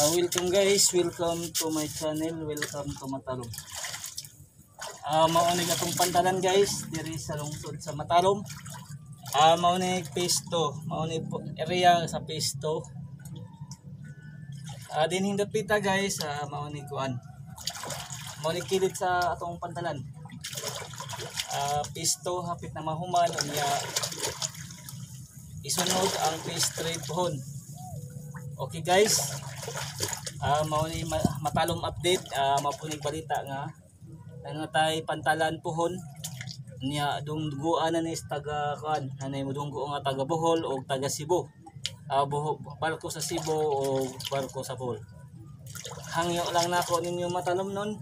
Welcome guys, welcome to my channel, welcome to Matalom. Maunig atong pantalan guys, diri sa lungsod sa Matalom. Maunig phase 2, maunig area sa phase 2. Dinhing dapita guys, maunig kuan. Maunig kilid sa atong pantalan. Phase 2 hapit na mahuman unya isunod ang phase 3 pohon. Okay guys. Mao ni Matalom update, mapunig balita nga nanatay pantalan pohon niya dungguan na ni taga kuan nanay modunggo nga taga Bohol o taga Cebu. Barko sa Cebu o barko sa Bohol. Hangyo lang nako ninyo Matalom nun.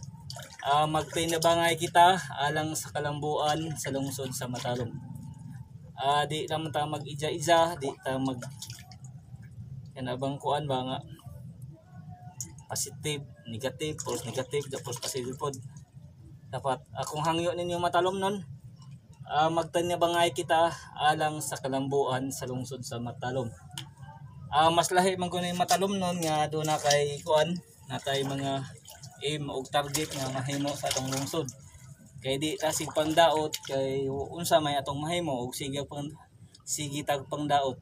Magtinabangay kita alang sa kalambuan sa lungsod sa Matalom. Di naman ta mag-ija-ija, di ta mag kanabang kuan ba nga positive, negative, false negative, false positive pod. Dapat akong hangyo ninyo Matalom nun. Magtanyabangay kita alang sa kalambuan sa lungsod sa Matalom. Mas lahi man kuno yung Matalom nun nga do na kay kuan natay mga aim og target nga mahimo sa atong lungsod. Kay di ta sig pangdaot kay unsa may atong mahimo og sige pang sige tag pangdaot.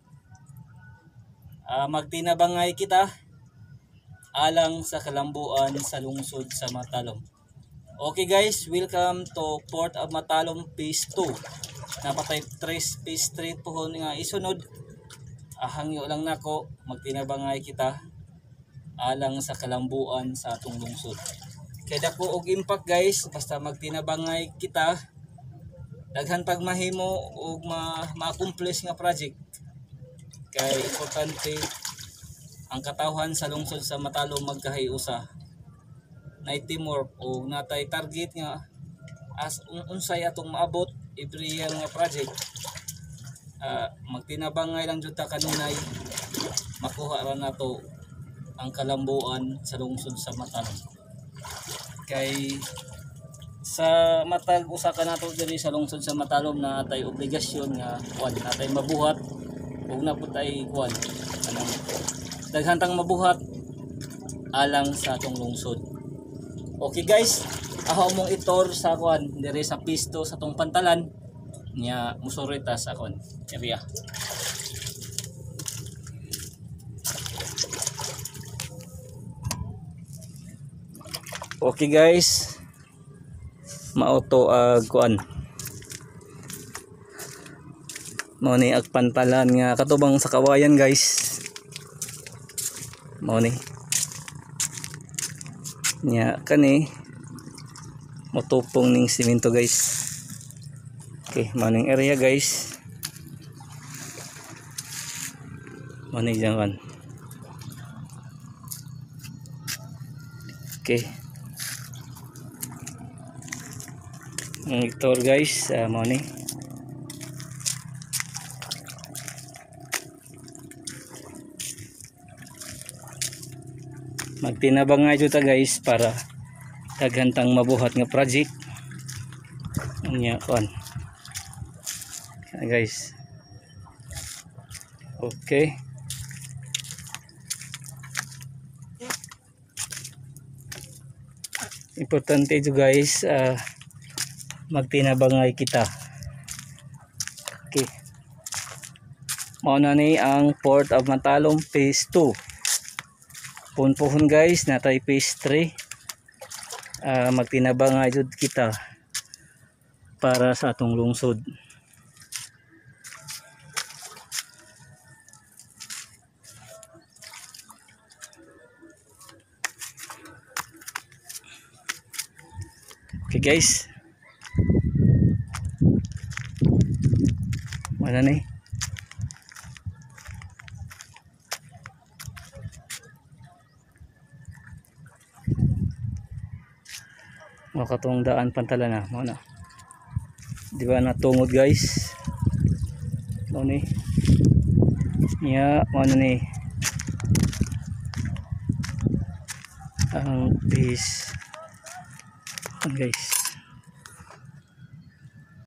Magtinabangay kita alang sa kalambuan sa lungsod sa Matalom. Okay guys, welcome to Port of Matalom Phase 2. Napatay 3 Phase 3 pohon nga isunod. Hangyo lang nako magtinabangay kita alang sa kalambuan sa atong lungsod. Kay dako og impact guys, basta magtinabangay kita daghan pag mahimo og ma-accomplish nga project. Kay importante ang katawhan sa lungsod sa Matalom magkahiusa, nay teamwork o natay target nga as unsay atong maabot every year nga project. Magtinabangay lang jud ta kanunay makuha ra nato ang kalambuan sa lungsod sa Matalom. Kay sa matag usa ka nato diri sa lungsod sa Matalom na atay obligasyon nga kuan natay mabuhat ug napud tay kuan anang daghan tang mabuhat alang sa atong lungsod. Okay guys, ako mong itor sa kuan diri sa pisto sa atong pantalan nya musuri ta sa kuan area. Okay guys, mauto ag kuan. Mao ni ag pantalan nga katubang sa kawayan guys. Mao ni. Nya kani motupong ning simento guys. Okay, mao ning area guys. Mao ni diyan. Okay. Ang tour guys, mao ni. Magtinabangay jud ta guys para daghan tang mabuhat nga project. Unya kon. Guys. Okay. Importante jud guys, magtinabangay kita. Okay. Mao na ni ang Port of Matalom Phase 2. Punpuhon guys, natay phase 3. Magtinabangay jud kita para sa atong lungsod. Okay guys. Wala ni. Makatong daan pantalan na mao na. Di ba natungod guys? Mao ni. Nya mao na ni ang base guys.